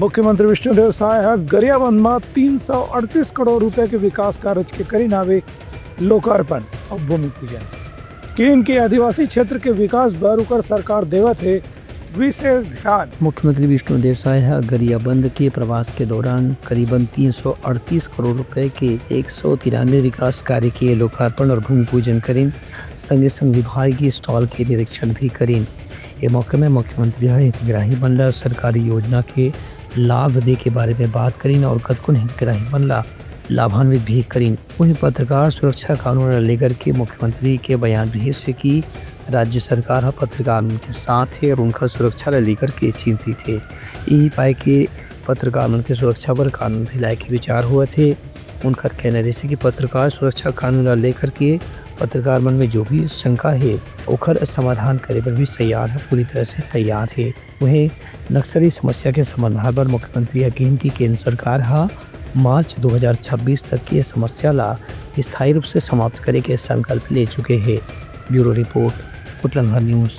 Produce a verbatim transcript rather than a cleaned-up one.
मुख्यमंत्री विष्णुदेव साय ह गरियाबंद म तीन सौ अड़तीस करोड़ रुपए के विकास कार्य के करिन हावे लोकार्पण अउ भूमि पूजन। केंद्र के आदिवासी क्षेत्र के विकास बर उकर सरकार देवत हे विशेष ध्यान। मुख्यमंत्री विष्णुदेव साय ह गरियाबंद के प्रवास के दौरान करीबन तीन सौ अड़तीस करोड़ रुपए के एक सौ तिरानवे विकास कार्य के लोकार्पण और भूमि पूजन करिन। संगे संग विभागीय स्टॉल के निरीक्षण भी करिन। ए मौके में मुख्यमंत्री ह हितग्राही मन ल सरकारी योजना के लाभ दे के बारे में बात करिन और कतकोन हितग्राही मन ल लाभान्वित भी करिन। वहीं पत्रकार सुरक्षा कानून ल लेकर के मुख्यमंत्री के बयान रहिस हे कि राज्य सरकार ह पत्रकार मन के साथ हे और उनकर सुरक्षा ल लेकर के चिंतित हे। यही पाए के पत्रकार मन के सुरक्षा बर कानून भी लाए के विचार होवत हे। उनकर कहना रहिस हे कि पत्रकार सुरक्षा कानून ल लेकर के पत्रकार मन में जो भी शंका हे, ओखर समाधान करे बर भी सैयार ह, पूरी तरह से तैयार हे। वहीं नक्सली समस्या के समाधान बर मुख्यमंत्री ह कहिन कि केंद्र सरकार ह मार्च दो हज़ार छब्बीस तक के समस्या ला स्थायी रूप से समाप्त करे के संकल्प ले चुके हे। Bureau report, Utlangha news.